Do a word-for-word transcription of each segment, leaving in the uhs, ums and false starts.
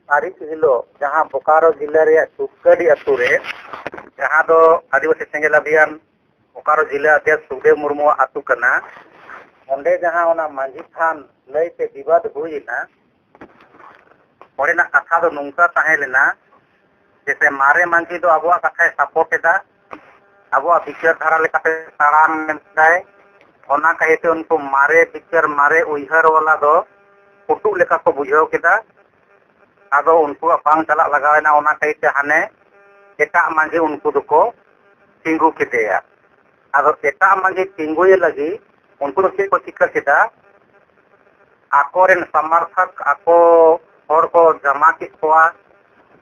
ᱛᱟᱹᱨᱤᱠᱷ ᱦᱤᱞᱳᱜ ᱡᱟᱦᱟᱸ ᱵᱳᱠᱟᱨᱳ ᱡᱤᱞᱟᱹ ᱨᱮᱭᱟᱜ ᱪᱩᱯᱠᱟᱹᱰᱤ ᱟᱹᱛᱩ ᱨᱮ, ᱡᱟᱦᱟᱸ ᱫᱚ ᱟᱹᱫᱤᱵᱟᱹᱥᱤ ᱥᱮᱸᱜᱮᱞ ᱟᱵᱷᱤᱭᱟᱱ ᱵᱳᱠᱟᱨᱳ ᱡᱤᱞᱟᱹ ᱟᱫᱷᱭᱚᱠᱥ ᱥᱩᱠᱫᱮᱵ ᱢᱩᱨᱢᱩᱣᱟᱜ ᱟᱹᱛᱩ ᱠᱟᱱᱟ, ᱚᱸᱰᱮ ᱡᱟᱦᱟᱸ ᱚᱱᱟ ᱢᱟᱹᱡᱷᱤ ᱛᱷᱟᱱ ᱞᱟᱹᱭᱛᱮ ᱵᱤᱵᱟᱫ ᱦᱩᱭ ᱮᱱᱟ, ᱚᱸᱰᱮᱱᱟᱜ ᱠᱟᱛᱷᱟ ᱫᱚ ᱱᱚᱝᱠᱟ ᱛᱟᱦᱮᱸ ᱞᱮᱱᱟ, ᱡᱮᱥᱮ ᱢᱟᱨᱮ ᱢᱟᱹᱡᱷᱤ ᱫᱚ ᱟᱵᱚᱣᱟᱜ ᱠᱟᱛᱷᱟᱭ ᱥᱟᱯᱳᱨᱴ ᱮᱫᱟ, ᱟᱵᱚᱣᱟᱜ ᱵᱤᱪᱟᱹᱨ ᱫᱷᱟᱨᱟ ᱞᱮᱠᱟᱛᱮ ᱛᱟᱲᱟᱢ ᱮᱫᱟᱭ, ᱚᱱᱟ ᱠᱷᱟᱹᱛᱤᱨ ᱛᱮ ᱩᱱᱠᱩ ᱢᱟᱨᱮ ᱵᱤᱪᱟᱹᱨ, ᱢᱟᱨᱮ ᱩᱭᱦᱟᱹᱨ ᱣᱟᱞᱟ ᱫᱚ ᱯᱩᱴᱩᱜ ᱞᱮᱠᱟ ᱠᱚ ᱵᱩᱡᱷᱟᱹᱣ ᱠᱮᱫᱟ᱾ ᱟᱫᱚ ᱩᱱᱠᱩᱣᱟᱜ ᱵᱟᱝ ᱪᱟᱞᱟᱜ ᱞᱟᱜᱟᱣ ᱮᱱᱟ, ᱚᱱᱟ ᱠᱷᱟᱹᱛᱤᱨ ᱛᱮ ᱦᱟᱱᱮ ᱮᱴᱟᱜ ᱢᱟᱹᱡᱷᱤ ᱩᱱᱠᱩ ᱫᱚᱠᱚ ᱛᱤᱸᱜᱩ ᱠᱮᱫᱮᱭᱟ᱾ ᱟᱫᱚ ᱮᱴᱟᱜ ᱢᱟᱹᱡᱷᱤ ᱛᱤᱸᱜᱩᱭᱮ ᱞᱟᱹᱜᱤᱫ ᱩᱱᱠᱩ ᱫᱚ ᱪᱮᱫ ᱠᱚ ᱪᱤᱠᱟᱹ ᱠᱮᱫᱟ? ᱟᱠᱚᱨᱮᱱ ᱥᱚᱢᱚᱨᱛᱷᱚᱠ ᱟᱠᱚ ᱦᱚᱲ ᱠᱚ ᱡᱟᱢᱟ ᱠᱮᱫ ᱠᱚᱣᱟ,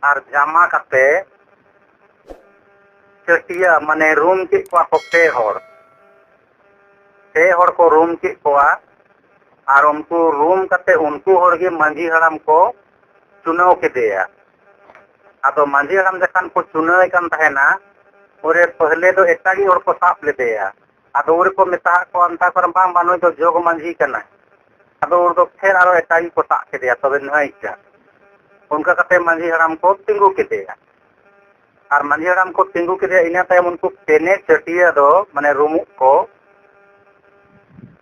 ᱟᱨ ᱡᱟᱢᱟ ᱠᱟᱛᱮ ᱪᱟᱹᱴᱤᱭᱟᱹ, ᱢᱟᱱᱮ ᱨᱩᱢ ᱠᱮᱫ ᱠᱚᱣᱟ ᱠᱚ ᱯᱮ ᱦᱚᱲ᱾ ᱯᱮ ᱦᱚᱲ ᱠᱚ ᱨᱩᱢ ᱠᱮᱫ ᱠᱚᱣᱟ, ᱟᱨ ᱩᱱᱠᱩ ᱨᱩᱢ ᱠᱟᱛᱮ ᱩᱱᱠᱩ ᱦᱚᱲ ᱜᱮ ᱢᱟᱹᱡᱷᱤ ᱦᱟᱲᱟᱢ ᱠᱚ ᱪᱩᱱᱟᱹᱣ ᱠᱮᱫᱮᱭᱟ᱾ ᱟᱫᱚ ᱢᱟᱹᱡᱷᱤ ᱦᱟᱲᱟᱢ ᱡᱚᱠᱷᱚᱱ ᱠᱚ ᱪᱩᱱᱟᱹᱣᱮ ᱠᱟᱱ ᱛᱟᱦᱮᱱᱟ, ᱩᱱᱨᱮ ᱯᱟᱹᱦᱞᱮ ᱫᱚ ᱮᱴᱟᱜᱤᱡ ᱦᱚᱲ ᱠᱚ ᱥᱟᱵ ᱞᱮᱫᱮᱭᱟ᱾ ᱟᱫᱚ ᱩᱱ ᱨᱮᱠᱚ ᱢᱮᱛᱟᱜ ᱠᱚᱣᱟ, ᱚᱱᱠᱟ ᱠᱚᱨᱮ, "ᱵᱟᱝ, ᱵᱟᱝ, ᱱᱩᱭ ᱫᱚ ᱡᱚᱜᱽ ᱢᱟᱹᱡᱷᱤ ᱠᱟᱱᱟᱭ᱾" ᱟᱫᱚ ᱩᱱ ᱫᱚ ᱯᱷᱮᱨ ᱟᱨᱚ ᱮᱴᱟᱜᱤᱡ ᱠᱚ ᱥᱟᱵ ᱠᱮᱫᱮᱭᱟ, ᱛᱚᱵᱮ ᱱᱟᱹᱭ ᱠᱟ᱾ ᱚᱱᱠᱟ ᱠᱟᱛᱮ ᱢᱟᱹᱡᱷᱤ ᱦᱟᱲᱟᱢ ᱠᱚ ᱛᱤᱸᱜᱩ ᱠᱮᱫᱮᱭᱟ᱾ ᱟᱨ ᱢᱟᱹᱡᱷᱤ ᱦᱟᱲᱟᱢ ᱠᱚ ᱛᱤᱸᱜᱩ ᱠᱮᱫᱮᱭᱟ, ᱤᱱᱟᱹ ᱛᱟᱭᱚᱢ ᱩᱱᱠᱩ ᱯᱮᱱᱮ ᱪᱟᱹᱴᱤᱭᱟᱹ ᱫᱚ, ᱢᱟᱱᱮ ᱨᱩᱢᱩᱜ ᱠᱚ,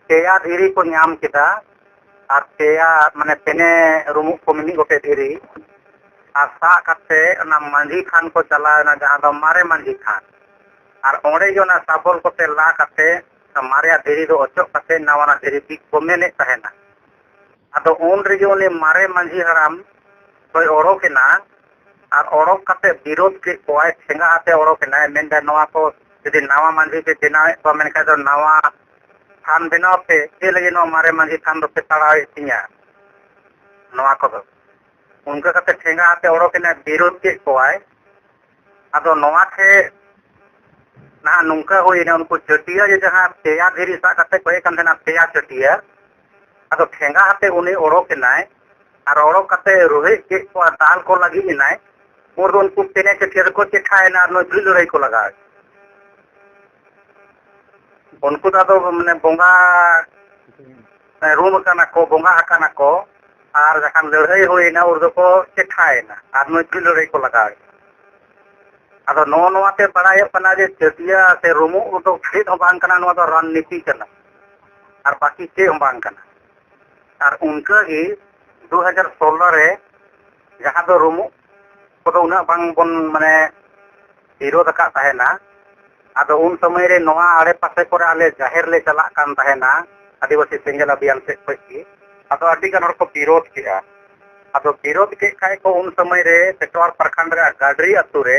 ᱯᱮᱭᱟ ᱫᱷᱤᱨᱤ ᱠᱚ ᱧᱟᱢ ᱠᱮᱫᱟ᱾ ᱟᱨ ᱯᱮᱭᱟ, ᱢᱟᱱᱮ ᱯᱮᱱᱮ ᱨᱩᱢᱩᱜ ᱠᱚ ᱢᱤᱢᱤᱫ ᱜᱚᱴᱮᱡ ᱫᱷᱤᱨᱤ, ᱟᱨ ᱥᱟᱵ ᱠᱟᱛᱮ ᱚᱱᱟ ᱢᱟᱹᱡᱷᱤ ᱛᱷᱟᱱ ᱠᱚ ᱪᱟᱞᱟᱣ ᱮᱱᱟ, ᱡᱟᱦᱟᱸ ᱫᱚ ᱢᱟᱨᱮ ᱢᱟᱹᱡᱷᱤ ᱛᱷᱟᱱ᱾ ᱟᱨ ᱚᱸᱰᱮ ᱜᱮ ᱚᱱᱟ ᱥᱟᱵᱚᱞ ᱠᱚᱛᱮ ᱞᱟ ᱠᱟᱛᱮ ᱚᱱᱟ ᱢᱟᱨᱮᱭᱟᱜ ᱫᱷᱤᱨᱤ ᱫᱚ ᱚᱪᱚᱜ ᱠᱟᱛᱮ ᱱᱟᱣᱟᱱᱟᱜ ᱫᱷᱤᱨᱤ ᱵᱤᱫ ᱠᱚ ᱢᱮᱱᱮᱫ ᱛᱟᱦᱮᱱᱟ᱾ ᱟᱫᱚ ᱩᱱ ᱨᱮᱜᱮ ᱩᱱᱤ ᱢᱟᱨᱮ ᱢᱟᱹᱡᱷᱤ ᱦᱟᱲᱟᱢ ᱫᱚᱭ ᱚᱰᱚᱠ ᱮᱱᱟ, ᱟᱨ ᱚᱰᱚᱠ ᱠᱟᱛᱮ ᱵᱤᱨᱳᱫ ᱠᱮᱫ ᱠᱚᱣᱟᱭ, ᱴᱷᱮᱸᱜᱟ ᱟᱛᱮ ᱚᱰᱚᱠ ᱮᱱᱟᱭ, ᱢᱮᱱᱫᱟᱭ, "ᱱᱚᱣᱟ ᱠᱚ ᱡᱩᱫᱤ ᱱᱟᱣᱟ ᱢᱟᱹᱡᱷᱤ ᱯᱮ ᱵᱮᱱᱟᱣᱮᱫ ᱠᱚᱣᱟ, ᱢᱮᱱᱠᱷᱟᱱ ᱫᱚ ᱱᱟᱣᱟ ᱛᱷᱟᱱ ᱵᱮᱱᱟᱣ ᱯᱮ, ᱪᱮᱫ ᱞᱟᱹᱜᱤᱫ ᱱᱚᱣᱟ ᱢᱟᱨᱮ ᱢᱟᱹᱡᱷᱤ ᱛᱷᱟᱱ ᱫᱚᱯᱮ ᱛᱟᱲᱟᱣᱮᱫ ᱛᱤᱧᱟ?" ᱱᱚᱣᱟ ᱠᱚᱫᱚ ᱚᱱᱠᱟ ᱠᱟᱛᱮ ᱴᱷᱮᱸᱜᱟ ᱟᱛᱮ ᱚᱰᱚᱠ ᱮᱱᱟᱭ, ᱵᱤᱨᱳᱫ ᱠᱮᱫ ᱠᱚᱣᱟᱭ᱾ ᱟᱫᱚ ᱱᱚᱣᱟ ᱴᱷᱮᱡ ᱱᱟᱦᱟᱜ ᱱᱚᱝᱠᱟ ᱦᱩᱭᱱᱟ, ᱩᱱᱠᱩ ᱪᱟᱹᱴᱤᱭᱟᱹ ᱡᱮ ᱡᱟᱦᱟᱸ ᱯᱮᱭᱟ ᱫᱷᱤᱨᱤ ᱥᱟᱵ ᱠᱟᱛᱮ ᱠᱚ ᱦᱮᱡ ᱠᱟᱱ ᱛᱟᱦᱮᱱᱟ, ᱯᱮᱭᱟ ᱪᱟᱹᱴᱤᱭᱟᱹ, ᱟᱫᱚ ᱴᱷᱮᱸᱜᱟ ᱟᱛᱮ ᱩᱱᱤ ᱚᱰᱚᱠ ᱮᱱᱟᱭ, ᱟᱨ ᱚᱰᱚᱠ ᱠᱟᱛᱮ ᱨᱩᱦᱮᱫ ᱠᱮᱫ ᱠᱚᱣᱟ, ᱫᱟᱞ ᱠᱚ ᱞᱟᱹᱜᱤᱫ ᱮᱱᱟᱭ᱾ ᱩᱱ ᱫᱚ ᱩᱱᱠᱩ ᱯᱮᱱᱮ ᱪᱟᱹᱴᱤᱭᱟᱹ ᱫᱚᱠᱚ ᱪᱮᱴᱷᱟᱭᱮᱱᱟ ᱟᱨ ᱱᱩᱭ ᱫᱷᱩᱲᱤ ᱞᱟᱹᱲᱦᱟᱹᱭ ᱠᱚ ᱞᱟᱜᱟᱣ ᱮᱱᱟ᱾ ᱩᱱᱠᱩ ᱫᱚ ᱟᱫᱚ ᱢᱟᱱᱮ ᱵᱚᱸᱜᱟ, ᱨᱩᱢ ᱟᱠᱟᱱᱟ ᱠᱚ, ᱵᱚᱸᱜᱟ ᱟᱠᱟᱱᱟ ᱠᱚ, ᱟᱨ ᱡᱚᱠᱷᱚᱱ ᱞᱟᱹᱲᱦᱟᱹᱭ ᱦᱩᱭᱱᱟ, ᱩᱱ ᱫᱚᱠᱚ ᱪᱮᱴᱷᱟᱭᱮᱱᱟ ᱟᱨ ᱱᱩᱭ ᱞᱟᱹᱲᱦᱟᱹᱭ ᱠᱚ ᱞᱟᱜᱟᱣᱮᱱᱟ᱾ ᱟᱫᱚ ᱱᱚᱜᱼᱚ ᱱᱚᱣᱟᱛᱮ ᱵᱟᱲᱟᱭᱚᱜ ᱠᱟᱱᱟ ᱡᱮ ᱪᱟᱹᱴᱭᱟᱹ ᱥᱮ ᱨᱩᱢᱩᱜ ᱫᱚ ᱪᱮᱫ ᱦᱚᱸ ᱵᱟᱝ ᱠᱟᱱᱟ, ᱱᱚᱣᱟ ᱫᱚ ᱨᱟᱱᱱᱤᱛᱤ ᱠᱟᱱᱟ ᱟᱨ ᱵᱟᱹᱠᱤ ᱪᱮᱫ ᱦᱚᱸ ᱵᱟᱝ ᱠᱟᱱᱟ᱾ ᱟᱨ ᱚᱱᱠᱟᱜᱮ ᱫᱩ ᱦᱟᱡᱟᱨ ᱥᱳᱞᱞᱳ ᱨᱮ ᱡᱟᱦᱟᱸ ᱫᱚ ᱨᱩᱢᱩᱜ ᱠᱚᱫᱚ ᱩᱱᱟᱹᱜ ᱵᱟᱝ ᱵᱚᱱ, ᱢᱟᱱᱮ, ᱵᱤᱨᱳᱫᱷ ᱟᱠᱟᱫ ᱛᱟᱦᱮᱱᱟ᱾ ᱟᱫᱚ ᱩᱱ ᱥᱚᱢᱚᱭ ᱨᱮ ᱱᱚᱣᱟ ᱟᱲᱮ ᱯᱟᱥᱮ ᱠᱚᱨᱮ ᱟᱞᱮ ᱡᱟᱦᱮᱨ ᱞᱮ ᱪᱟᱞᱟᱜ ᱠᱟᱱ ᱛᱟᱦᱮᱱᱟ, ᱟᱹᱫᱤᱵᱟᱹᱥᱤ ᱥᱮᱸᱜᱮᱞ ᱟᱵᱷᱤᱭᱟᱱ ᱥᱮᱫ ᱠᱷᱚᱱ ᱜᱮ᱾ ᱟᱫᱚ ᱟᱹᱰᱤ ᱜᱟᱱ ᱦᱚᱲ ᱠᱚ ᱵᱤᱨᱳᱫᱷ ᱠᱮᱜᱼᱟ᱾ ᱟᱫᱚ ᱵᱤᱨᱳᱫᱷ ᱠᱮᱫ ᱠᱷᱟᱡ ᱠᱚ ᱩᱱ ᱥᱚᱢᱚᱭ ᱨᱮ ᱯᱮᱴᱣᱟᱨ ᱯᱨᱚᱠᱷᱚᱸᱰ ᱨᱮ ᱜᱟᱰᱨᱤ ᱟᱹᱛᱩ ᱨᱮ,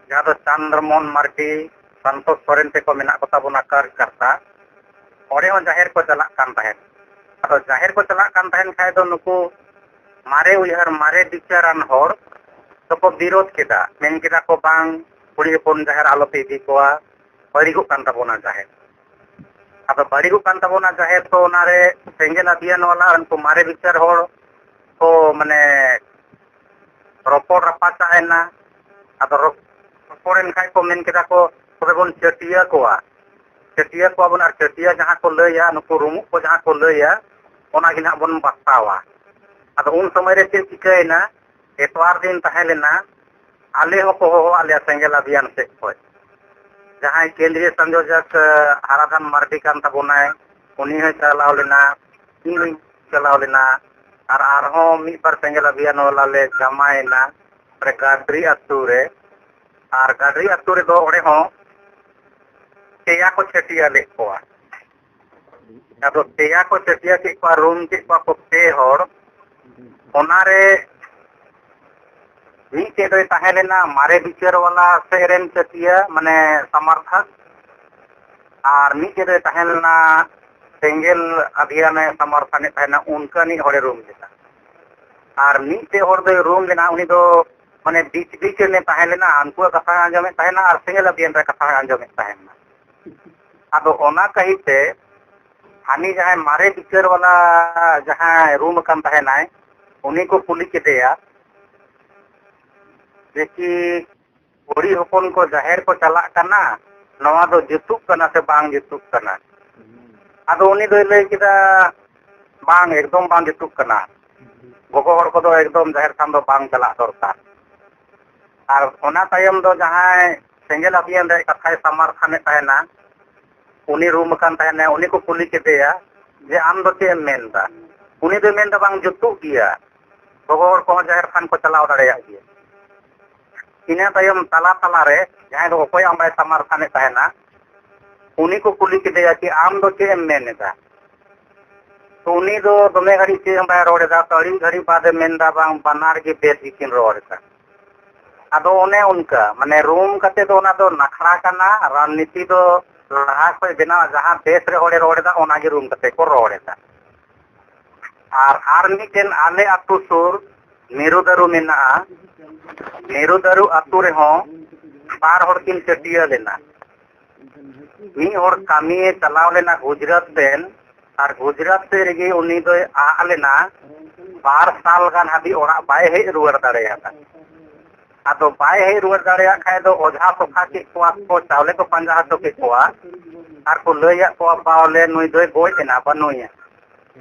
ᱡᱟᱦᱟᱸ ᱫᱚ ᱪᱚᱱᱫᱨᱚᱢᱳᱦᱚᱱ ᱢᱟᱨᱰᱤ, ᱥᱟᱱᱛᱳᱥ ᱥᱚᱨᱮᱱ ᱛᱮᱠᱚ ᱢᱮᱱᱟᱜ ᱠᱚᱛᱟ ᱵᱚᱱᱟ ᱠᱟᱨᱡᱚᱠᱚᱨᱛᱟ, ᱚᱸᱰᱮ ᱦᱚᱸ ᱡᱟᱦᱮᱨ ᱠᱚ ᱪᱟᱞᱟᱜ ᱠᱟᱱ ᱛᱟᱦᱮᱸᱫ᱾ ᱟᱫᱚ ᱡᱟᱦᱮᱨ ᱠᱚ ᱪᱟᱞᱟᱜ ᱠᱟᱱ ᱛᱟᱦᱮᱱ ᱠᱷᱟᱡ ᱫᱚ ᱱᱩᱠᱩ ᱢᱟᱨᱮ ᱩᱭᱦᱟᱹᱨ, ᱢᱟᱨᱮ ᱵᱤᱪᱟᱹᱨᱟᱱ ᱦᱚᱲ ᱫᱚᱠᱚ ᱵᱤᱨᱳᱫᱷ ᱠᱮᱫᱟ, ᱢᱮᱱ ᱠᱮᱫᱟ ᱠᱚ, "ᱵᱟᱝ, ᱠᱩᱲᱤ ᱦᱚᱯᱚᱱ ᱡᱟᱦᱮᱨ ᱟᱞᱚᱯᱮ ᱤᱫᱤ ᱠᱚᱣᱟ, ᱵᱟᱹᱲᱤᱡᱚᱜ ᱠᱟᱱ ᱛᱟᱵᱚᱱᱟ ᱡᱟᱦᱮᱨ᱾" ᱟᱫᱚ ᱵᱟᱹᱲᱤᱡᱚᱜ ᱠᱟᱱ ᱛᱟᱵᱚᱱᱟ ᱡᱟᱦᱮᱨ, ᱛᱚ ᱚᱱᱟᱨᱮ ᱥᱮᱸᱜᱮᱞ ᱟᱵᱷᱤᱭᱟᱱ ᱣᱟᱞᱟ ᱩᱱᱠᱩ ᱢᱟᱨᱮ ᱵᱤᱪᱟᱹᱨ ᱦᱚᱲ ᱠᱚ, ᱢᱟᱱᱮ, ᱨᱚᱯᱚᱲ ᱨᱟᱯᱟᱪᱟᱜ ᱮᱱᱟ᱾ ᱟᱫᱚ ᱨᱚ-, ᱨᱚᱯᱚᱲᱮᱱ ᱠᱷᱟᱡ ᱠᱚ ᱢᱮᱱ ᱠᱮᱫᱟ ᱠᱚ, "ᱛᱚᱵᱮ ᱵᱚᱱ ᱪᱟᱹᱴᱭᱟᱹ ᱠᱚᱣᱟ, ᱪᱟᱹᱴᱭᱟᱹ ᱠᱚᱣᱟ ᱵᱚᱱ, ᱟᱨ ᱪᱟᱹᱴᱭᱟᱹ ᱡᱟᱦᱟᱸ ᱠᱚ ᱞᱟᱹᱭᱟ, ᱱᱩᱠᱩ ᱨᱩᱢᱩᱜ ᱠᱚ ᱡᱟᱦᱟᱸ ᱠᱚ ᱞᱟᱹᱭᱟ, ᱚᱱᱟ ᱜᱮ ᱱᱟᱦᱟᱜ ᱵᱚᱱ ᱵᱟᱛᱟᱣᱟ᱾" ᱟᱫᱚ ᱩᱱ ᱥᱚᱢᱚᱭ ᱨᱮ ᱪᱮᱫ ᱪᱤᱠᱟᱹᱭᱮᱱᱟ, ᱮᱛᱣᱟᱨ ᱫᱤᱱ ᱛᱟᱦᱮᱸ ᱞᱮᱱᱟ, ᱟᱞᱮ ᱦᱚᱸᱠᱚ ᱦᱚᱦᱚᱣᱟᱫ ᱞᱮᱭᱟ ᱥᱮᱸᱜᱮᱞ ᱟᱵᱷᱤᱭᱟᱱ ᱥᱮᱫ ᱠᱷᱚᱱ᱾ ᱡᱟᱦᱟᱸᱭ ᱠᱮᱱᱫᱨᱤᱭᱚ ᱥᱚᱝᱭᱳᱡᱚᱠ, ᱮ, ᱦᱟᱨᱟᱫᱷᱟᱱ ᱢᱟᱨᱰᱤ ᱠᱟᱱ ᱛᱟᱵᱚᱱᱟᱭ, ᱩᱱᱤ ᱦᱚᱸᱭ ᱪᱟᱞᱟᱣ ᱞᱮᱱᱟ, ᱤᱧ ᱦᱚᱸᱧ ᱪᱟᱞᱟᱣ ᱞᱮᱱᱟ, ᱟᱨ ᱟᱨᱦᱚᱸ ᱢᱤᱫ ᱵᱟᱨ ᱥᱮᱸᱜᱮᱞ ᱟᱵᱷᱤᱭᱟᱱ ᱣᱟᱞᱟ ᱞᱮ ᱡᱟᱢᱟᱭᱮᱱᱟ, ᱚᱸᱰᱮ ᱜᱟᱰᱨᱤ ᱟᱹᱛᱩ ᱨᱮ᱾ ᱟᱨ ᱜᱟᱰᱨᱤ ᱟᱹᱛᱩ ᱨᱮᱫᱚ ᱚᱸᱰᱮ ᱦᱚᱸ ᱛᱮᱭᱟ ᱠᱚ ᱪᱷᱟᱹᱴᱭᱟᱹ ᱞᱮᱫ ᱠᱚᱣᱟ᱾ ᱟᱫᱚ ᱛᱮᱭᱟ ᱠᱚ ᱪᱟᱹᱴᱭᱟᱹ ᱠᱮᱫ ᱠᱚᱣᱟ, ᱨᱩᱢ ᱠᱮᱫ ᱠᱚᱣᱟ ᱠᱚ ᱯᱮ ᱦᱚᱲ᱾ ᱚᱱᱟᱨᱮ ᱢᱤᱫᱴᱮᱡ ᱫᱚᱭ ᱛᱟᱦᱮᱸ ᱞᱮᱱᱟ ᱢᱟᱨᱮ ᱵᱤᱪᱟᱹᱨ ᱵᱟᱞᱟ ᱥᱮᱫ ᱨᱮᱱ ᱪᱟᱹᱴᱭᱟᱹ, ᱢᱟᱱᱮ ᱥᱟᱢᱟᱨᱛᱷᱚᱠ, ᱟᱨ ᱢᱤᱫᱴᱮᱡ ᱫᱚᱭ ᱛᱟᱦᱮᱸ ᱞᱮᱱᱟ ᱥᱮᱸᱜᱮᱞ ᱟᱵᱷᱤᱭᱟᱱᱮ ᱥᱟᱢᱟᱨᱛᱷᱟᱱᱮᱫ ᱛᱟᱦᱮᱱᱟ, ᱚᱱᱠᱟᱱᱤᱡ ᱦᱚᱲᱮ ᱨᱩᱢ ᱞᱮᱫᱟ᱾ ᱟᱨ ᱢᱤᱫᱴᱮᱡ ᱦᱚᱲ ᱫᱚᱭ ᱨᱩᱢ ᱞᱮᱱᱟ, ᱩᱱᱤ ᱫᱚ ᱢᱟᱱᱮ ᱵᱤᱪ ᱵᱤᱪ ᱨᱮ ᱛᱟᱦᱮᱸ ᱞᱮᱱᱟ, ᱩᱱᱠᱩᱣᱟᱜ ᱠᱟᱛᱷᱟ ᱦᱚᱸᱭ ᱟᱸᱡᱚᱢᱮᱫ ᱛᱟᱦᱮᱱᱟ ᱟᱨ ᱥᱮᱸᱜᱮᱞ ᱟᱵᱷᱤᱭᱟᱱ ᱨᱮ ᱠᱟᱛᱷᱟ ᱦᱚᱸᱭ ᱟᱸᱡᱚᱢᱮᱫ ᱛᱟᱦᱮᱱᱟ᱾ ᱟᱫᱚ ᱚᱱᱟ ᱠᱟᱹᱦᱤᱛᱮ ᱦᱟᱹᱱᱤ ᱡᱟᱦᱟᱸᱭ ᱢᱟᱨᱮ ᱵᱤᱪᱟᱹᱨ ᱵᱟᱞᱟ ᱡᱟᱦᱟᱸᱭ ᱨᱩᱢ ᱟᱠᱟᱱ ᱛᱟᱦᱮᱱᱟᱭ, ᱩᱱᱤ ᱠᱚ ᱠᱩᱞᱤ ᱠᱮᱫᱮᱭᱟ ᱡᱮ ᱠᱤ ᱠᱩᱲᱤ ᱦᱚᱯᱚᱱ ᱠᱚ ᱡᱟᱦᱮᱨ ᱠᱚ ᱪᱟᱞᱟᱜ ᱠᱟᱱᱟ, ᱱᱚᱣᱟ ᱫᱚ ᱡᱩᱛᱩᱜ ᱠᱟᱱᱟ ᱥᱮ ᱵᱟᱝ ᱡᱩᱛᱩᱜ ᱠᱟᱱᱟ? ᱟᱫᱚ ᱩᱱᱤ ᱫᱚᱭ ᱞᱟᱹᱭ ᱠᱮᱫᱟ, ᱵᱟᱝ, ᱮᱠᱫᱚᱢ ᱵᱟᱝ ᱡᱩᱛᱩᱜ ᱠᱟᱱᱟ᱾ ᱜᱚᱜᱚ ᱦᱚᱲ ᱠᱚᱫᱚ ᱮᱠᱫᱚᱢ ᱡᱟᱦᱮᱨ ᱛᱷᱟᱱ ᱫᱚ ᱵᱟᱝ ᱪᱟᱞᱟᱜ ᱫᱚᱨᱠᱟᱨ᱾ ᱟᱨ ᱚᱱᱟ ᱛᱟᱭᱚᱢ ᱫᱚ ᱡᱟᱦᱟᱸᱭ ᱥᱮᱸᱜᱮᱞ ᱟᱵᱤᱭᱟᱱ ᱨᱮ ᱠᱟᱛᱷᱟᱭ ᱥᱟᱢᱟᱨᱛᱷᱟᱱᱮᱫ ᱛᱟᱦᱮᱱᱟ, ᱩᱱᱤ ᱨᱩᱢ ᱟᱠᱟᱱ ᱛᱟᱦᱮᱱᱟ, ᱩᱱᱤ ᱠᱚ ᱠᱩᱞᱤ ᱠᱮᱫᱮᱭᱟ ᱡᱮ, "ᱟᱢ ᱫᱚ ᱪᱮᱫ ᱮᱢ ᱢᱮᱱ ᱮᱫᱟ?" ᱩᱱᱤ ᱫᱚᱭ ᱢᱮᱱ ᱮᱫᱟ, "ᱵᱟᱝ ᱡᱩᱛᱩᱜ ᱜᱮᱭᱟ, ᱜᱚᱜᱚ ᱦᱚᱲ ᱠᱚᱦᱚᱸ ᱡᱟᱦᱮᱨ ᱛᱷᱟᱱ ᱠᱚ ᱪᱟᱞᱟᱣ ᱫᱟᱲᱮᱭᱟᱜ ᱜᱮᱭᱟ᱾" ᱤᱱᱟᱹ ᱛᱟᱭᱚᱢ ᱛᱟᱞᱟ ᱛᱟᱞᱟ ᱨᱮ ᱡᱟᱦᱟᱸᱭ ᱫᱚ ᱚᱠᱚᱭᱟᱜ ᱦᱚᱸ ᱵᱟᱭ ᱥᱟᱢᱟᱨᱛᱷᱟᱱᱮᱫ ᱛᱟᱦᱮᱱᱟ, ᱩᱱᱤ ᱠᱚ ᱠᱩᱞᱤ ᱠᱮᱫᱮᱭᱟ ᱠᱤ, "ᱟᱢ ᱫᱚ ᱪᱮᱫ ᱮᱢ ᱢᱮᱱ ᱮᱫᱟ?" ᱛᱚ ᱩᱱᱤ ᱫᱚ ᱫᱚᱢᱮ ᱜᱷᱟᱹᱲᱤᱡ ᱪᱮᱫ ᱦᱚᱸ ᱵᱟᱭ ᱨᱚᱲ ᱮᱫᱟ᱾ ᱛᱚ ᱟᱹᱰᱤ ᱜᱷᱟᱹᱲᱤᱡ ᱵᱟᱫᱮ ᱢᱮᱱ ᱮᱫᱟ, "ᱵᱟᱝ, ᱵᱟᱱᱟᱨ ᱜᱮ ᱵᱮᱥ ᱜᱮᱠᱤᱱ ᱨᱚᱲ ᱮᱫᱟ᱾" ᱟᱫᱚ ᱚᱱᱮ ᱚᱱᱠᱟ, ᱢᱟᱱᱮ, ᱨᱩᱢ ᱠᱟᱛᱮ ᱫᱚ ᱚᱱᱟ ᱫᱚ ᱱᱟᱠᱷᱲᱟ ᱠᱟᱱᱟ, ᱨᱟᱡᱽᱱᱤᱛᱤ ᱫᱚ ᱞᱟᱦᱟ ᱠᱷᱚᱡ ᱵᱮᱱᱟᱣ, ᱡᱟᱦᱟᱸ ᱵᱮᱥ ᱨᱮ ᱦᱚᱲᱮ ᱨᱚᱲ ᱮᱫᱟ, ᱚᱱᱟ ᱜᱮ ᱨᱩᱢ ᱠᱟᱛᱮ ᱠᱚ ᱨᱚᱲ ᱮᱫᱟ᱾ ᱟᱨ, ᱟᱨ ᱢᱤᱫᱴᱮᱱ ᱟᱞᱮ ᱟᱹᱛᱩ ᱥᱩᱨ ᱢᱤᱨᱩ ᱫᱟᱹᱨᱩ ᱢᱮᱱᱟᱜᱼᱟ᱾ ᱢᱤᱨᱩ ᱫᱟᱹᱨᱩ ᱟᱹᱛᱩ ᱨᱮᱦᱚᱸ ᱵᱟᱨ ᱦᱚᱲ ᱠᱤᱱ ᱪᱟᱹᱴᱤᱭᱟᱹ ᱞᱮᱱᱟ᱾ ᱢᱤᱫ ᱦᱚᱲ ᱠᱟᱹᱢᱤᱭᱮ ᱪᱟᱞᱟᱣ ᱞᱮᱱᱟ ᱜᱩᱡᱽᱨᱟᱴ ᱥᱮᱱ, ᱟᱨ ᱜᱩᱡᱽᱨᱟᱴ ᱥᱮᱫ ᱨᱮᱜᱮ ᱩᱱᱤ ᱫᱚᱭ ᱟᱫ ᱞᱮᱱᱟ᱾ ᱵᱟᱨ ᱥᱟᱞ ᱜᱟᱱ ᱦᱟᱹᱵᱤᱡ ᱚᱲᱟᱜ ᱵᱟᱭ ᱦᱮᱡ ᱨᱩᱣᱟᱹᱲ ᱫᱟᱲᱮᱭᱟᱫᱟ᱾ ᱟᱫᱚ ᱵᱟᱭ ᱦᱮᱡ ᱨᱩᱣᱟᱹᱲ ᱫᱟᱲᱮᱭᱟᱜ ᱠᱷᱟᱡ ᱫᱚ ᱚᱡᱷᱟ ᱥᱚᱠᱷᱟ ᱠᱮᱫ ᱠᱚᱣᱟ ᱠᱚ, ᱪᱟᱣᱞᱮ ᱠᱚ ᱯᱟᱸᱡᱟ ᱦᱚᱪᱚ ᱠᱮᱫ ᱠᱚᱣᱟ, ᱟᱨ ᱠᱚ ᱞᱟᱹᱭᱟᱫ ᱠᱚᱣᱟ, "ᱵᱟᱣᱞᱮ, ᱱᱩᱭ ᱫᱚᱭ ᱜᱚᱡ ᱮᱱᱟ, ᱵᱟᱹᱱᱩᱭᱟ᱾"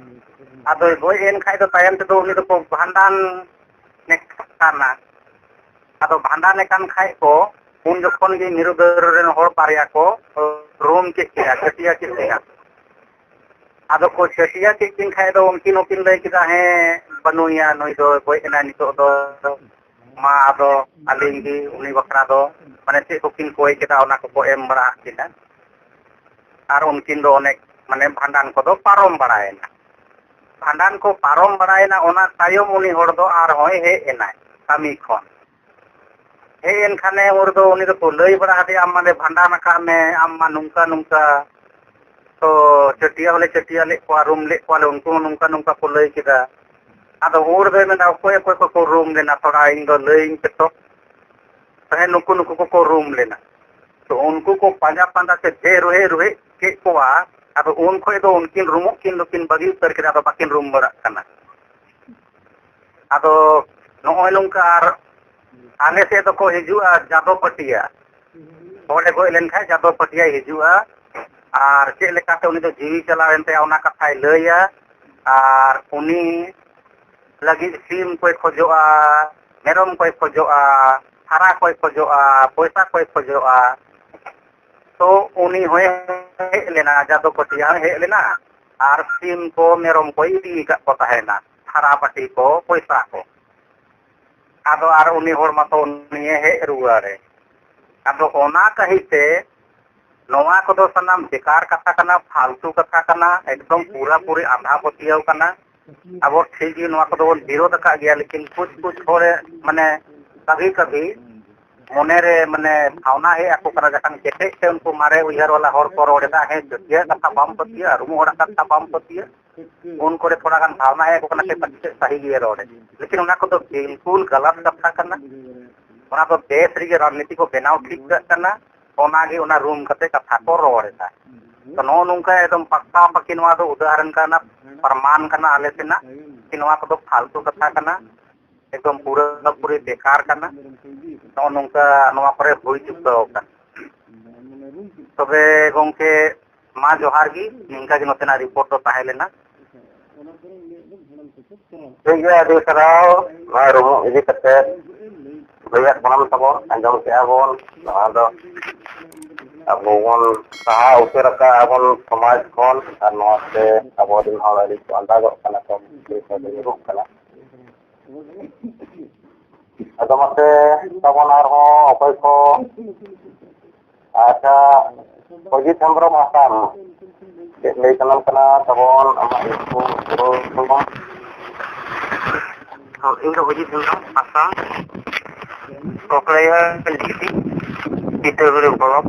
ᱟᱫᱚᱭ ᱜᱚᱡ ᱮᱱ ᱠᱷᱟᱡ ᱫᱚ ᱛᱟᱭᱚᱢ ᱛᱮᱫᱚ ᱩᱱᱤ ᱫᱚᱠᱚ ᱵᱷᱟᱸᱰᱟᱱ ᱮ ᱠᱟᱱᱟ᱾ ᱟᱫᱚ ᱵᱷᱟᱸᱰᱟᱱᱮ ᱠᱟᱱ ᱠᱷᱟᱡ ᱠᱚ, ᱩᱱ ᱡᱚᱠᱷᱚᱱ ᱜᱮ ᱢᱤᱨᱩ ᱫᱟᱹᱨᱩ ᱨᱮᱱ ᱦᱚᱲ ᱵᱟᱨᱭᱟ ᱠᱚ ᱨᱩᱢ ᱠᱮᱫ ᱠᱤᱱᱟ, ᱪᱟᱹᱴᱤᱭᱟ ᱠᱮᱫ ᱠᱤᱱᱟ᱾ ᱟᱫᱚ ᱠᱚ ᱪᱟᱹᱴᱤᱭᱟ ᱠᱮᱫ ᱠᱤᱱ ᱠᱷᱟᱡ ᱫᱚ ᱩᱱᱠᱤᱱ ᱦᱚᱸᱠᱤᱱ ᱞᱟᱹᱭ ᱠᱮᱫᱟ, "ᱦᱮᱸ, ᱵᱟᱹᱱᱩᱭᱟ, ᱱᱩᱭ ᱫᱚ ᱜᱚᱡ ᱮᱱᱟᱭ ᱱᱤᱛᱚᱜ ᱫᱚ, ᱢᱟ ᱟᱫᱚ ᱟᱹᱞᱤᱧ ᱜᱮ ᱩᱱᱤ ᱵᱟᱠᱷᱨᱟ ᱫᱚ", ᱢᱟᱱᱮ, ᱪᱮᱫ ᱠᱚᱠᱤᱱ ᱠᱚᱭ ᱠᱮᱫᱟ, ᱚᱱᱟ ᱠᱚᱠᱚ ᱮᱢ ᱵᱟᱲᱟ ᱟᱫ ᱠᱤᱱᱟ᱾ ᱟᱨ ᱩᱱᱠᱤᱱ ᱫᱚ ᱚᱱᱮ, ᱢᱟᱱᱮ, ᱵᱷᱟᱸᱰᱟᱱ ᱠᱚᱫᱚ ᱯᱟᱨᱚᱢ ᱵᱟᱲᱟᱭᱮᱱᱟ᱾ ᱵᱷᱟᱸᱰᱟᱱ ᱠᱚ ᱯᱟᱨᱚᱢ ᱵᱟᱲᱟᱭᱮᱱᱟ, ᱚᱱᱟ ᱛᱟᱭᱚᱢ ᱩᱱᱤ ᱦᱚᱲ ᱫᱚ ᱟᱨᱦᱚᱸᱭ ᱦᱮᱡ ᱮᱱᱟᱭ ᱠᱟᱹᱢᱤ ᱠᱷᱚᱱ᱾ ᱦᱮᱡ ᱮᱱ ᱠᱷᱟᱱᱮ ᱩᱱ ᱨᱮᱫᱚ ᱩᱱᱤ ᱫᱚᱠᱚ ᱞᱟᱹᱭ ᱵᱟᱲᱟ ᱟᱫᱮᱭᱟ, "ᱟᱢ ᱢᱟᱞᱮ ᱵᱷᱟᱸᱰᱟᱱ ᱟᱠᱟᱫ ᱢᱮ, ᱟᱢ ᱢᱟ ᱱᱚᱝᱠᱟ ᱱᱚᱝᱠᱟ, ᱛᱚ ᱪᱟᱹᱴᱤᱭᱟ ᱦᱚᱸᱞᱮ ᱪᱟᱹᱴᱤᱭᱟ ᱞᱮᱫ ᱠᱚᱣᱟ, ᱨᱩᱢ ᱞᱮᱫ ᱠᱚᱣᱟᱞᱮ, ᱩᱱᱠᱩ ᱦᱚᱸ ᱱᱚᱝᱠᱟ ᱱᱚᱝᱠᱟ ᱠᱚ ᱞᱟᱹᱭ ᱠᱮᱫᱟ᱾" ᱟᱫᱚ ᱩᱱ ᱨᱮᱫᱚᱭ ᱢᱮᱱᱫᱟ, "ᱚᱠᱚᱭ ᱚᱠᱚᱭ ᱠᱚᱠᱚ ᱨᱩᱢ ᱞᱮᱱᱟ, ᱛᱷᱚᱲᱟ ᱤᱧ ᱫᱚ ᱞᱟᱹᱭᱟᱹᱧ ᱯᱮ ᱛᱚ, ᱛᱟᱦᱮᱸ ᱱᱩᱠᱩ ᱱᱩᱠᱩ ᱠᱚᱠᱚ ᱨᱩᱢ ᱞᱮᱱᱟ᱾" ᱛᱚ ᱩᱱᱠᱩ ᱠᱚ ᱯᱟᱸᱡᱟ ᱯᱟᱸᱡᱟ ᱛᱮ ᱵᱮ ᱨᱩᱦᱮᱫ ᱨᱩᱦᱮᱫ ᱠᱮᱫ ᱠᱚᱣᱟ᱾ ᱟᱫᱚ ᱩᱱ ᱠᱷᱚᱡ ᱫᱚ ᱩᱱᱠᱤᱱ ᱨᱩᱢᱩᱜ ᱠᱤᱱ ᱫᱚᱠᱤᱱ ᱵᱟᱹᱜᱤ ᱩᱛᱟᱹᱨ ᱠᱮᱫᱟ, ᱟᱫᱚ ᱵᱟᱹᱠᱤᱱ ᱨᱩᱢ ᱵᱟᱲᱟᱜ ᱠᱟᱱᱟ᱾ ᱟᱫᱚ ᱱᱚᱜᱼᱚᱭ ᱱᱚᱝᱠᱟ᱾ ᱟᱨ ᱟᱞᱮ ᱥᱮᱫ ᱫᱚᱠᱚ ᱦᱤᱡᱩᱜᱼᱟ ᱡᱟᱫᱚ ᱯᱟᱹᱴᱤᱭᱟ᱾ ᱦᱚᱲᱮ ᱜᱚᱡ ᱞᱮᱱᱠᱷᱟᱱ ᱡᱟᱫᱚ ᱯᱟᱹᱴᱤᱭᱟᱭ ᱦᱤᱡᱩᱜᱼᱟ᱾ ᱟᱨ ᱪᱮᱫ ᱞᱮᱠᱟᱛᱮ ᱩᱱᱤ ᱫᱚ ᱡᱤᱣᱤ ᱪᱟᱞᱟᱣᱮᱱ ᱛᱟᱭᱟ, ᱚᱱᱟ ᱠᱟᱛᱷᱟᱭ ᱞᱟᱹᱭᱟ᱾ ᱟᱨ ᱩᱱᱤ ᱞᱟᱹᱜᱤᱫ ᱥᱤᱢ ᱠᱚᱭ ᱠᱷᱚᱡᱚᱜᱼᱟ, ᱢᱮᱨᱚᱢ ᱠᱚᱭ ᱠᱷᱚᱡᱚᱜᱼᱟ, ᱦᱟᱨᱟ ᱠᱚᱭ ᱠᱷᱚᱡᱚᱜᱼᱟ, ᱯᱚᱭᱥᱟ ᱠᱚᱭ ᱠᱷᱚᱡᱚᱜᱼᱟ᱾ ᱛᱚ ᱩᱱᱤ ᱦᱚᱸᱭ ᱦᱮᱡ ᱞᱮᱱᱟ, ᱡᱟᱫᱚᱵ ᱯᱟᱹᱴᱤᱭᱟ ᱦᱚᱸᱭ ᱦᱮᱡ ᱞᱮᱱᱟ, ᱟᱨ ᱥᱤᱢ ᱠᱚ ᱢᱮᱨᱚᱢ ᱠᱚᱭ ᱤᱫᱤ ᱟᱠᱟᱫ ᱠᱚ ᱛᱟᱦᱮᱱᱟ, ᱦᱟᱨᱟ ᱵᱟᱹᱴᱤ ᱠᱚ, ᱯᱚᱭᱥᱟ ᱠᱚ᱾ ᱟᱫᱚ ᱟᱨ ᱩᱱᱤ ᱦᱚᱲ ᱢᱟᱛᱚ ᱩᱱᱤᱭᱮ ᱦᱮᱡ ᱨᱩᱣᱟᱹᱲᱮ᱾ ᱟᱫᱚ ᱚᱱᱟ ᱠᱟᱹᱦᱤᱛᱮ ᱱᱚᱣᱟ ᱠᱚᱫᱚ ᱥᱟᱱᱟᱢ ᱵᱮᱠᱟᱨ ᱠᱟᱛᱷᱟ ᱠᱟᱱᱟ, ᱯᱷᱟᱞᱛᱩ ᱠᱟᱛᱷᱟ ᱠᱟᱱᱟ, ᱮᱠᱫᱚᱢ ᱯᱩᱨᱟᱹᱯᱩᱨᱤ ᱟᱸᱫᱷᱟ ᱯᱟᱹᱛᱭᱟᱹᱣ ᱠᱟᱱᱟ᱾ ᱟᱵᱚ ᱴᱷᱤᱠ ᱜᱮ ᱱᱚᱣᱟ ᱠᱚᱫᱚ ᱵᱚᱱ ᱵᱤᱨᱳᱫ ᱟᱠᱟᱫ ᱜᱮᱭᱟ, ᱞᱮᱠᱤᱱ ᱠᱩᱪ ᱠᱩᱪ ᱦᱚᱲ ᱢᱟᱱᱮ ᱠᱟᱵᱷᱤ ᱠᱟᱵᱷᱤ ᱢᱚᱱᱮᱨᱮ ᱢᱟᱱᱮ ᱵᱷᱟᱣᱱᱟ ᱦᱮᱡ ᱟᱠᱚ ᱠᱟᱱᱟ, ᱡᱟᱦᱟᱸ ᱠᱮᱴᱮᱡ ᱛᱮ ᱩᱱᱠᱩ ᱢᱟᱨᱮ ᱩᱭᱦᱟᱹᱨ ᱣᱟᱞᱟ ᱦᱚᱲ ᱠᱚ ᱨᱚᱲ ᱮᱫᱟ, ᱦᱮᱸ, ᱡᱟᱹᱛᱤᱭᱟᱹ ᱠᱟᱛᱷᱟ ᱵᱟᱢ ᱯᱟᱹᱛᱭᱟᱹᱜᱼᱟ, ᱨᱩᱢᱩᱜ ᱦᱚᱲᱟᱜ ᱠᱟᱛᱷᱟ ᱵᱟᱢ ᱯᱟᱹᱛᱭᱟᱹᱜᱼᱟ, ᱩᱱ ᱠᱚᱨᱮ ᱛᱷᱚᱲᱟ ᱜᱟᱱ ᱵᱷᱟᱣᱱᱟ ᱦᱮᱡ ᱟᱠᱚ ᱠᱟᱱᱟ, ᱥᱮ ᱯᱟᱪᱮᱫ ᱥᱟᱹᱦᱤ ᱜᱮᱭᱟ ᱨᱚᱲ᱾ ᱞᱮᱠᱤᱱ ᱚᱱᱟ ᱠᱚᱫᱚ ᱵᱤᱞᱠᱩᱞ ᱜᱟᱞᱟᱛ ᱠᱟᱛᱷᱟ ᱠᱟᱱᱟ᱾ ᱚᱱᱟ ᱫᱚ ᱵᱮᱥ ᱨᱮᱜᱮ ᱨᱟᱡᱽᱱᱤᱛᱤ ᱠᱚ ᱵᱮᱱᱟᱣ ᱴᱷᱤᱠ ᱠᱟᱜ ᱠᱟᱱᱟ, ᱚᱱᱟᱜᱮ ᱚᱱᱟ ᱨᱩᱢ ᱠᱟᱛᱮ ᱠᱟᱛᱷᱟ ᱠᱚ ᱨᱚᱲ ᱮᱫᱟ᱾ ᱛᱚ ᱱᱚᱜᱼᱚ ᱱᱚᱝᱠᱟ ᱮᱠᱫᱚᱢ ᱯᱟᱠᱟ ᱯᱟᱠᱤ ᱱᱚᱣᱟ ᱫᱚ ᱩᱫᱟᱦᱚᱨᱚᱱ ᱠᱟᱱᱟ, ᱯᱨᱚᱢᱟᱱ ᱠᱟᱱᱟ ᱟᱞᱮ ᱥᱮᱱᱟᱜ ᱠᱤ ᱱᱚᱣᱟ ᱠᱚᱫᱚ ᱯᱷᱟᱞᱛᱩ ᱠᱟᱛᱷᱟ ᱠᱟᱱᱟ, ᱮᱠᱫᱚᱢ ᱯᱩᱨᱟᱹ ᱯᱩᱨᱤ ᱵᱮᱠᱟᱨ ᱠᱟᱱᱟ᱾ ᱱᱚᱜᱼᱚ ᱱᱚᱝᱠᱟ ᱱᱚᱣᱟ ᱠᱚᱨᱮ ᱦᱩᱭ ᱪᱩᱠᱟᱹᱣ ᱟᱠᱟᱱᱟ᱾ ᱛᱚᱵᱮ ᱜᱚᱝᱠᱮ, ᱢᱟ ᱡᱚᱦᱟᱨ ᱜᱮ, ᱱᱤᱝᱠᱟ ᱜᱮ ᱱᱚᱛᱮᱱᱟᱜ ᱨᱤᱯᱳᱨᱴ ᱫᱚ ᱛᱟᱦᱮᱸ ᱞᱮᱱᱟ᱾ ᱴᱷᱤᱠ ᱜᱮᱭᱟ, ᱟᱹᱰᱤ ᱥᱟᱨᱦᱟᱣ᱾ ᱱᱚᱣᱟ ᱨᱩᱢᱩᱜ ᱤᱫᱤ ᱠᱟᱛᱮ ᱵᱷᱟᱹᱭᱟᱜ ᱜᱚᱲᱚᱢ ᱛᱟᱵᱚᱱ ᱟᱸᱡᱚᱢ ᱠᱮᱜᱼᱟ ᱵᱚᱱ, ᱱᱚᱣᱟ ᱫᱚ ᱟᱵᱚ ᱵᱚᱱ ᱥᱟᱦᱟ ᱩᱛᱟᱹᱨ ᱟᱠᱟᱫᱼᱟ ᱵᱚᱱ ᱥᱚᱢᱟᱡᱽ ᱠᱷᱚᱱ, ᱟᱨ ᱱᱚᱣᱟ ᱛᱮ ᱟᱵᱚ ᱨᱮᱱ ᱦᱚᱲ ᱟᱹᱰᱤ ᱠᱚ ᱟᱸᱫᱟᱜᱚᱜ ᱠᱟᱱᱟ ᱠᱚ, ᱟᱹᱰᱤ ᱠᱚ ᱧᱩᱨᱩᱜ ᱠᱟᱱᱟ᱾ ᱟᱫᱚ ᱢᱟᱥᱮ ᱛᱟᱵᱚᱱ ᱟᱨᱦᱚᱸ ᱚᱠᱚᱭ ᱠᱚ, ᱟᱪᱪᱷᱟ, ᱚᱡᱤᱛ ᱦᱮᱢᱵᱨᱚᱢ ᱟᱥᱟᱢ, ᱪᱮᱫ ᱞᱟᱹᱭ ᱥᱟᱱᱟᱢ ᱠᱟᱱᱟ ᱛᱟᱵᱚᱱ ᱟᱢᱟᱜ ᱧᱩᱛᱩᱢ ᱯᱩᱨᱟᱹ ᱧᱩᱛᱩᱢ? ᱦᱚᱸ, ᱤᱧ ᱫᱚ ᱚᱡᱤᱛ ᱦᱮᱢᱵᱨᱚᱢ ᱟᱥᱟᱢ, ᱠᱚᱠᱲᱟᱭᱟ ᱰᱤᱥᱴᱤᱠ, ᱵᱤᱫᱽᱫᱟᱹᱜᱩᱲᱤ ᱵᱞᱚᱠ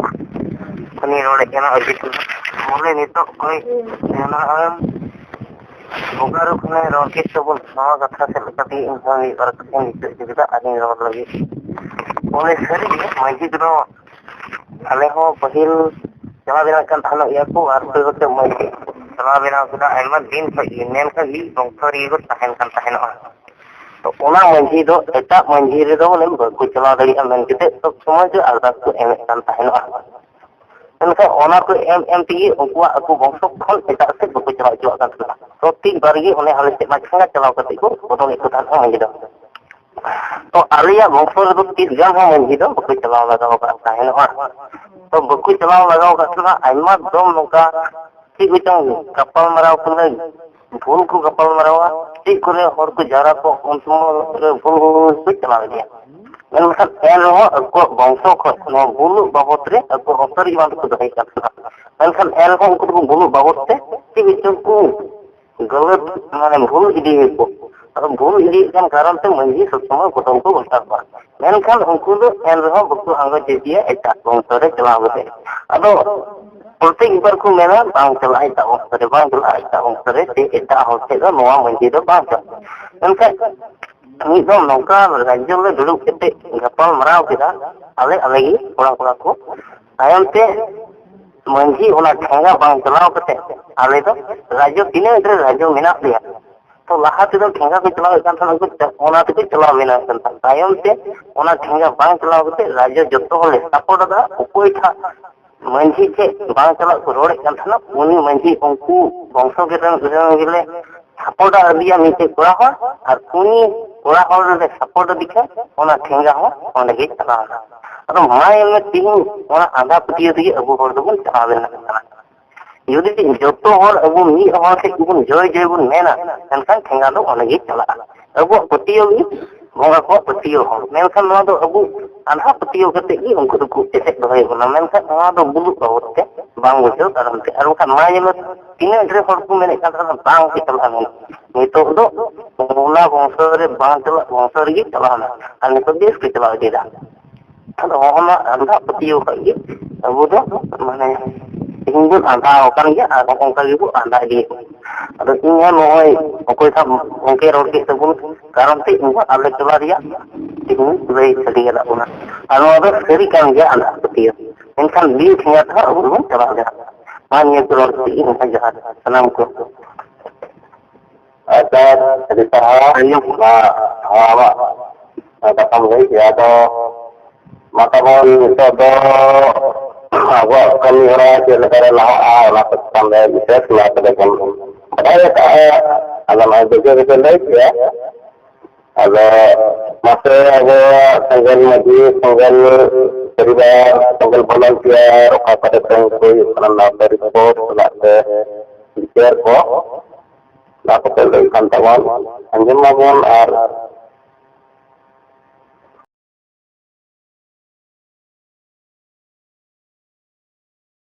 ᱠᱷᱚᱱᱤᱧ ᱨᱚᱲᱮᱫ ᱠᱟᱱᱟ᱾ ᱚᱡᱤᱛ ᱦᱮᱢᱵᱨᱚᱢ, ᱵᱚᱞᱮ ᱱᱤᱛᱚᱜ ᱠᱷᱚᱱ ᱢᱮᱱᱟᱜᱼᱟ, ᱵᱳᱠᱟᱨᱳ ᱠᱷᱚᱱᱮ ᱨᱚᱲ ᱠᱮᱫ ᱛᱟᱵᱚᱱ, ᱱᱚᱣᱟ ᱠᱟᱛᱷᱟ ᱥᱮᱫ ᱞᱮᱠᱟᱛᱮ ᱤᱧ ᱦᱚᱸ ᱢᱤᱫ ᱵᱟᱨ ᱠᱟᱛᱷᱟᱧ ᱞᱟᱹᱭ ᱠᱮᱫᱟ ᱟᱹᱞᱤᱧ ᱨᱚᱲ ᱞᱟᱹᱜᱤᱫ᱾ ᱩᱱᱤ ᱥᱟᱹᱨᱤᱜᱮ ᱢᱟᱹᱡᱷᱤ ᱫᱚ ᱟᱞᱮ ᱦᱚᱸ ᱯᱟᱹᱦᱤᱞ ᱪᱟᱞᱟᱣ ᱵᱮᱱᱟᱣ ᱠᱟᱱ ᱛᱟᱦᱮᱱᱚᱜ ᱜᱮᱭᱟ ᱠᱚ, ᱟᱨ ᱩᱱᱠᱩ ᱠᱚᱛᱮ ᱢᱟᱹᱡᱷᱤ ᱪᱟᱞᱟᱣ ᱵᱮᱱᱟᱣ ᱠᱮᱫᱟ ᱟᱭᱢᱟ ᱫᱤᱱ ᱠᱷᱚᱡ ᱜᱮ, ᱢᱮᱱᱠᱷᱟᱱ ᱜᱮ ᱵᱚᱝᱥᱚ ᱨᱮᱜᱮ ᱠᱚ ᱛᱟᱦᱮᱱ ᱠᱟᱱ ᱛᱟᱦᱮᱱᱚᱜᱼᱟ᱾ ᱛᱚ ᱚᱱᱟ ᱢᱟᱹᱡᱷᱤ ᱫᱚ ᱮᱴᱟᱜ ᱢᱟᱹᱡᱷᱤ ᱨᱮᱫᱚ ᱢᱟᱱᱮ ᱵᱟᱠᱚ ᱪᱟᱞᱟᱣ ᱫᱟᱲᱮᱭᱟᱜᱼᱟ ᱢᱮᱱ ᱠᱟᱛᱮ ᱥᱚᱵ ᱥᱚᱢᱚᱭ ᱜᱮ ᱟᱨᱫᱟᱥ ᱠᱚ ᱮᱢᱮᱫ ᱠᱟᱱ ᱛᱟᱦᱮᱱᱚᱜᱼᱟ᱾ ᱢᱮᱱᱠᱷᱟᱱ ᱚᱱᱟ ᱠᱚ ᱮᱢ ᱮᱢ ᱛᱮᱜᱮ ᱩᱱᱠᱩᱣᱟᱜ ᱟᱠᱚ ᱵᱚᱝᱥᱚ ᱠᱷᱚᱱ ᱮᱴᱟᱜ ᱥᱮᱫ ᱵᱟᱠᱚ ᱪᱟᱞᱟᱣ ᱦᱚᱪᱚᱣᱟᱜ ᱠᱟᱱ ᱛᱟᱦᱮᱱᱟ᱾ ᱯᱨᱚᱛᱮᱠ ᱵᱟᱨ ᱜᱮ ᱚᱱᱮ ᱟᱞᱮ ᱥᱮᱫ ᱢᱟ ᱴᱷᱮᱸᱜᱟ ᱪᱟᱞᱟᱣ ᱠᱟᱛᱮ ᱠᱚ ᱵᱚᱫᱚᱞᱮᱫ ᱠᱚ ᱛᱟᱦᱮᱱᱟ ᱢᱟᱹᱡᱷᱤ ᱫᱚ᱾ ᱛᱚ ᱟᱞᱮᱭᱟᱜ ᱵᱚᱝᱥᱚ ᱨᱮᱫᱚ ᱛᱤᱥ ᱜᱟᱱ ᱦᱚᱸ ᱢᱟᱹᱡᱷᱤ ᱫᱚ ᱵᱟᱠᱚ ᱪᱟᱞᱟᱣ ᱞᱟᱜᱟᱣ ᱟᱠᱟᱫ ᱛᱟᱦᱮᱱᱚᱜᱼᱟ᱾ ᱛᱚ ᱵᱟᱠᱚ ᱪᱟᱞᱟᱣ ᱞᱟᱜᱟᱣ ᱟᱠᱟᱫ ᱛᱟᱦᱮᱱᱟ, ᱟᱭᱢᱟ ᱫᱚᱢ ᱱᱚᱝᱠᱟ ᱪᱮᱫ ᱠᱚᱪᱚᱝ ᱜᱟᱯᱟᱞ ᱢᱟᱨᱟᱣ ᱠᱚ ᱞᱟᱹᱭ, ᱵᱷᱩᱞ ᱠᱚ ᱜᱟᱯᱟᱞ ᱢᱟᱨᱟᱣᱟ, ᱪᱮᱫ ᱠᱚᱨᱮ ᱦᱚᱲ ᱠᱚ ᱡᱟᱣᱨᱟ ᱠᱚ ᱩᱱ ᱥᱚᱢᱚᱭ ᱨᱮ ᱵᱷᱩᱞ ᱠᱚ ᱪᱟᱞᱟᱣ ᱤᱫᱤᱭᱟ᱾ ᱢᱮᱱᱠᱷᱟᱱ ᱮᱱ ᱨᱮᱦᱚᱸ ᱟᱠᱚᱣᱟᱜ ᱵᱚᱝᱥᱚ ᱠᱷᱚᱱ ᱱᱚᱣᱟ ᱵᱷᱩᱞ ᱵᱟᱵᱚᱫ ᱨᱮ ᱟᱠᱚ ᱚᱱᱛᱚᱨ ᱜᱮ ᱵᱟᱝ ᱠᱚ ᱫᱚᱦᱚᱭ ᱠᱟᱱ ᱛᱟᱦᱮᱱᱟ᱾ ᱢᱮᱱᱠᱷᱟᱱ ᱮᱱ ᱨᱮᱦᱚᱸ ᱩᱱᱠᱩ ᱫᱚᱠᱚ ᱵᱷᱩᱞ ᱵᱟᱵᱚᱫ ᱛᱮ ᱪᱮᱫ ᱠᱚᱪᱚᱝ ᱠᱚ ᱜᱟᱹᱞᱟᱹᱛ, ᱢᱟᱱᱮ ᱵᱷᱩᱞ ᱤᱫᱤᱭᱟᱠᱚ᱾ ᱟᱫᱚ ᱵᱷᱩᱞ ᱤᱫᱤᱭᱮᱫ ᱠᱟᱱ ᱠᱟᱨᱚᱱ ᱛᱮ ᱢᱟᱹᱡᱷᱤ ᱥᱚᱵ ᱥᱚᱢᱚᱭ ᱜᱚᱴᱚᱱ ᱠᱚ ᱜᱷᱚᱴᱟᱣ ᱠᱚᱣᱟ᱾ ᱢᱮᱱᱠᱷᱟᱱ ᱩᱱᱠᱩ ᱫᱚ ᱮᱱ ᱨᱮᱦᱚᱸ ᱵᱟᱠᱚ ᱟᱸᱜᱚᱪ ᱤᱫᱤᱭᱟ ᱮᱴᱟᱜ ᱵᱚᱝᱥᱚ ᱨᱮ ᱪᱟᱞᱟᱣ ᱠᱟᱛᱮ᱾ ᱟᱫᱚ ᱯᱨᱚᱛᱮᱠ ᱵᱟᱨ ᱠᱚ ᱢᱮᱱᱟ, "ᱵᱟᱝ ᱪᱟᱞᱟᱜᱼᱟ ᱮᱴᱟᱜ ᱵᱚᱝᱥᱚ ᱨᱮ, ᱵᱟᱝ ᱪᱟᱞᱟᱜᱼᱟ ᱮᱴᱟᱜ ᱵᱚᱝᱥᱚ ᱨᱮ, ᱥᱮ ᱮᱴᱟᱜ ᱦᱚᱲ ᱴᱷᱮᱱ ᱫᱚ ᱱᱚᱣᱟ ᱢᱟᱹᱡᱷᱤ ᱫᱚ ᱵᱟᱝ ᱪᱟᱞᱟᱜᱼᱟ᱾" ᱢᱮᱱᱠᱷᱟᱱ ᱢᱤᱫ ᱫᱚᱢ ᱱᱚᱝᱠᱟ ᱨᱟᱡᱽᱡᱚ ᱞᱮ ᱫᱩᱲᱩᱵ ᱠᱟᱛᱮ ᱜᱟᱯᱟᱞ ᱢᱟᱨᱟᱣ ᱠᱮᱫᱟ, ᱟᱞᱮ ᱟᱞᱮ ᱜᱮ ᱠᱚᱲᱟ ᱠᱚᱲᱟ ᱠᱚ᱾ ᱛᱟᱭᱚᱢ ᱛᱮ ᱢᱟᱹᱡᱷᱤ ᱚᱱᱟ ᱴᱷᱮᱸᱜᱟ ᱵᱟᱝ ᱪᱟᱞᱟᱣ ᱠᱟᱛᱮ ᱟᱞᱮ ᱫᱚ ᱨᱟᱡᱽᱡᱚ, ᱛᱤᱱᱟᱹᱜ ᱰᱷᱮᱨ ᱨᱟᱡᱽᱡᱚ ᱢᱮᱱᱟᱜ ᱞᱮᱭᱟ, ᱛᱚ ᱞᱟᱦᱟ ᱛᱮᱫᱚ ᱴᱷᱮᱸᱜᱟ ᱠᱚ ᱪᱟᱞᱟᱣᱮᱫ ᱠᱟᱱ ᱛᱟᱦᱮᱱᱟ, ᱩᱱᱠᱩ ᱪᱟ-, ᱚᱱᱟ ᱛᱮᱠᱚ ᱪᱟᱞᱟᱣ ᱵᱮᱱᱟᱣᱮᱫ ᱠᱟᱱ ᱛᱟᱦᱮᱱᱟ᱾ ᱛᱟᱭᱚᱢ ᱛᱮ ᱚᱱᱟ ᱴᱷᱮᱸᱜᱟ ᱵᱟᱝ ᱪᱟᱞᱟᱣ ᱠᱟᱛᱮ ᱨᱟᱡᱽᱡᱚ ᱡᱚᱛᱚ ᱦᱚᱲ ᱞᱮ ᱥᱟᱯᱳᱨᱴ ᱟᱫᱟ᱾ ᱚᱠᱚᱭ ᱴᱷᱟᱜ ᱢᱟᱹᱡᱷᱤ ᱴᱷᱮᱡ ᱵᱟᱝ ᱪᱟᱞᱟᱜ ᱠᱚ ᱨᱚᱲᱮᱫ ᱠᱟᱱ ᱛᱟᱦᱮᱱᱟ, ᱩᱱᱤ ᱢᱟᱹᱡᱷᱤ ᱩᱱᱠᱩ ᱵᱚᱝᱥᱚ ᱜᱮ ᱨᱮᱱ, ᱨᱮᱱ ᱜᱮᱞᱮ ᱥᱟᱯᱳᱨᱴ ᱟᱫᱮᱭᱟ ᱢᱤᱫᱴᱮᱡ ᱠᱚᱲᱟ ᱦᱚᱲ, ᱟᱨ ᱩᱱᱤ ᱠᱚᱲᱟ ᱦᱚᱲ ᱞᱮ ᱥᱟᱯᱳᱨᱴ ᱟᱫᱮ ᱠᱷᱟᱱ ᱚᱱᱟ ᱴᱷᱮᱸᱜᱟ ᱦᱚᱸ ᱚᱸᱰᱮ ᱜᱮ ᱪᱟᱞᱟᱣ ᱮᱱᱟ᱾ ᱟᱫᱚ ᱢᱟ ᱧᱮᱞ ᱢᱮ, ᱛᱮᱦᱤᱧ ᱚᱱᱟ ᱟᱸᱫᱷᱟ ᱯᱟᱹᱛᱭᱟᱹᱣ ᱛᱮᱜᱮ ᱟᱵᱚ ᱦᱚᱲ ᱫᱚᱵᱚᱱ ᱪᱟᱞᱟᱣ ᱞᱮᱱᱟ ᱠᱟᱱᱟ᱾ ᱡᱩᱫᱤ ᱡᱚᱛᱚ ᱦᱚᱲ ᱟᱵᱚ ᱢᱤᱫ ᱦᱚᱲ ᱴᱷᱮᱡ ᱜᱮᱵᱚᱱ ᱡᱚᱭ ᱡᱚᱭ ᱵᱚᱱ ᱢᱮᱱᱟ, ᱮᱱᱠᱷᱟᱱ ᱴᱷᱮᱸᱜᱟ ᱫᱚ ᱚᱸᱰᱮ ᱜᱮ ᱪᱟᱞᱟᱜᱼᱟ᱾ ᱟᱵᱚᱣᱟᱜ ᱯᱟᱹᱛᱭᱟᱹᱣ ᱜᱮ ᱵᱚᱸᱜᱟ ᱠᱚᱣᱟᱜ ᱯᱟᱹᱛᱭᱟᱹᱣ ᱦᱚᱸ, ᱢᱮᱱᱠᱷᱟᱱ ᱱᱚᱣᱟ ᱫᱚ ᱟᱵᱚ ᱟᱸᱫᱷᱟ ᱯᱟᱹᱛᱭᱟᱹᱣ ᱠᱟᱛᱮ ᱜᱮ ᱩᱱᱠᱩ ᱫᱚᱠᱚ ᱮᱥᱮᱫ ᱫᱚᱦᱚᱭᱮᱫ ᱵᱚᱱᱟ, ᱢᱮᱱᱠᱷᱟᱱ ᱱᱚᱣᱟ ᱫᱚ ᱵᱩᱞᱩᱜ ᱵᱟᱵᱚᱫ ᱛᱮ ᱵᱟᱝ ᱵᱩᱡᱷᱟᱹᱣ ᱠᱟᱨᱚᱱ ᱛᱮ᱾ ᱟᱨ ᱵᱟᱠᱷᱟᱱ ᱢᱟ ᱧᱮᱞ ᱢᱮ, ᱛᱤᱱᱟᱹᱜ ᱰᱷᱮᱨ ᱦᱚᱲ ᱠᱚ ᱢᱮᱱᱮᱫ ᱠᱟᱱ ᱛᱟᱦᱮᱱᱟ ᱵᱟᱝ ᱠᱚ ᱪᱟᱞᱟᱜᱼᱟ ᱢᱮᱱᱛᱮ, ᱱᱤᱛᱚᱜ ᱫᱚ ᱚᱱᱟ ᱵᱚᱝᱥᱚ ᱨᱮ ᱵᱟᱝ ᱪᱟᱞᱟᱜ ᱵᱚᱝᱥᱚ ᱨᱮᱜᱮ ᱪᱟᱞᱟᱣ ᱮᱱᱟ, ᱟᱨ ᱱᱤᱛᱚᱜ ᱵᱮᱥ ᱠᱚ ᱪᱟᱞᱟᱣ ᱤᱫᱤᱭᱮᱫᱟ᱾ ᱟᱫᱚ ᱦᱚᱸᱜᱼᱚ ᱱᱟ ᱟᱸᱫᱷᱟ ᱯᱟᱹᱛᱭᱟᱹᱣ ᱠᱷᱚᱡ ᱜᱮ ᱟᱵᱚ ᱫᱚ ᱢᱟᱱᱮ ᱛᱮᱦᱮᱧ ᱵᱚᱱ ᱟᱸᱫᱷᱟ ᱟᱠᱟᱱ ᱜᱮᱭᱟ ᱟᱨ ᱦᱚᱸᱜᱼᱚ ᱱᱚᱝᱠᱟ ᱜᱮᱵᱚᱱ ᱟᱸᱫᱷᱟ ᱤᱫᱤᱭᱮᱫ ᱠᱚᱣᱟ᱾ ᱟᱫᱚ ᱤᱧ ᱦᱚᱸ ᱱᱚᱜᱼᱚᱭ ᱚᱠᱚᱭ ᱥᱟᱶ ᱜᱚᱢᱠᱮ ᱨᱚᱲ ᱠᱮᱫ ᱛᱟᱵᱚᱱ ᱠᱟᱨᱚᱱ ᱛᱮ ᱤᱧ ᱦᱚᱸ ᱟᱞᱮ ᱴᱚᱞᱟ ᱨᱮᱭᱟᱜ ᱛᱮᱦᱮᱧ ᱞᱟᱹᱭ ᱥᱟᱰᱮ ᱟᱠᱟᱫ ᱵᱚᱱᱟ᱾ ᱟᱨ ᱱᱚᱣᱟ ᱫᱚ ᱥᱟᱹᱨᱤ ᱠᱟᱱ ᱜᱮᱭᱟ ᱟᱸᱫᱷᱟ ᱯᱟᱹᱛᱭᱟᱹᱣ, ᱢᱮᱱᱠᱷᱟᱱ ᱵᱤᱱ ᱴᱷᱮᱸᱜᱟ ᱛᱮᱦᱚᱸ ᱟᱵᱚ ᱫᱚᱵᱚᱱ ᱪᱟᱞᱟᱣ ᱫᱟᱲᱮᱭᱟᱜᱼᱟ᱾ ᱢᱟ ᱱᱤᱭᱟᱹ ᱠᱚ ᱨᱚᱲ ᱠᱟᱛᱮ ᱤᱧ ᱦᱚᱸ ᱡᱚᱦᱟᱨ ᱥᱟᱱᱟᱢ ᱠᱚ᱾ ᱟᱪᱪᱷᱟ, ᱟᱹᱰᱤ ᱥᱟᱨᱦᱟᱣ᱾ ᱟᱸᱡᱚᱢ ᱚᱱᱟ ᱟᱢᱟᱜ ᱠᱟᱛᱷᱟᱢ ᱞᱟᱹᱭ ᱠᱮᱫᱟ᱾ ᱟᱫᱚ ᱢᱟ ᱛᱟᱵᱚᱱ ᱱᱤᱛᱚᱜ ᱫᱚ ᱟᱵᱚᱣᱟᱜ ᱠᱟᱹᱢᱤ ᱦᱚᱨᱟ ᱪᱮᱫ ᱞᱮᱠᱟᱨᱮ ᱞᱟᱦᱟᱜᱼᱟ, ᱚᱱᱟ ᱠᱚ ᱪᱮᱛᱟᱱ ᱨᱮ ᱵᱤᱥᱮᱥ ᱱᱚᱣᱟ ᱠᱚᱫᱚ ᱵᱚᱱ ᱵᱟᱰᱟᱭ ᱟᱠᱟᱫᱼᱟ᱾ ᱟᱫᱚ ᱱᱚᱜᱼᱚᱭ ᱵᱮᱥ ᱵᱮᱥ ᱞᱟᱹᱭ ᱠᱮᱜᱼᱟ᱾ ᱟᱫᱚ ᱢᱟᱥᱮ ᱟᱵᱚᱣᱟᱜ ᱥᱮᱸᱜᱮᱞ ᱢᱟᱹᱡᱷᱤ, ᱥᱮᱸᱜᱮᱞ ᱯᱚᱨᱤᱵᱟᱨ, ᱥᱮᱸᱜᱮᱞ ᱵᱷᱚᱞᱚᱱᱴᱤᱭᱟᱨ ᱚᱠᱟ ᱠᱚᱨᱮ ᱠᱚ ᱦᱩᱭᱩᱜ ᱠᱟᱱᱟ, ᱱᱚᱣᱟ ᱠᱚ ᱨᱤᱯᱳᱨᱴ ᱥᱟᱞᱟᱜ ᱛᱮ ᱵᱤᱪᱟᱹᱨ ᱠᱚ, ᱱᱚᱣᱟ ᱠᱚᱯᱮ ᱞᱟᱹᱭ ᱠᱟᱱ ᱛᱟᱵᱚᱱ ᱟᱸᱡᱚᱢ ᱢᱟᱵᱚᱱ᱾ ᱟᱨ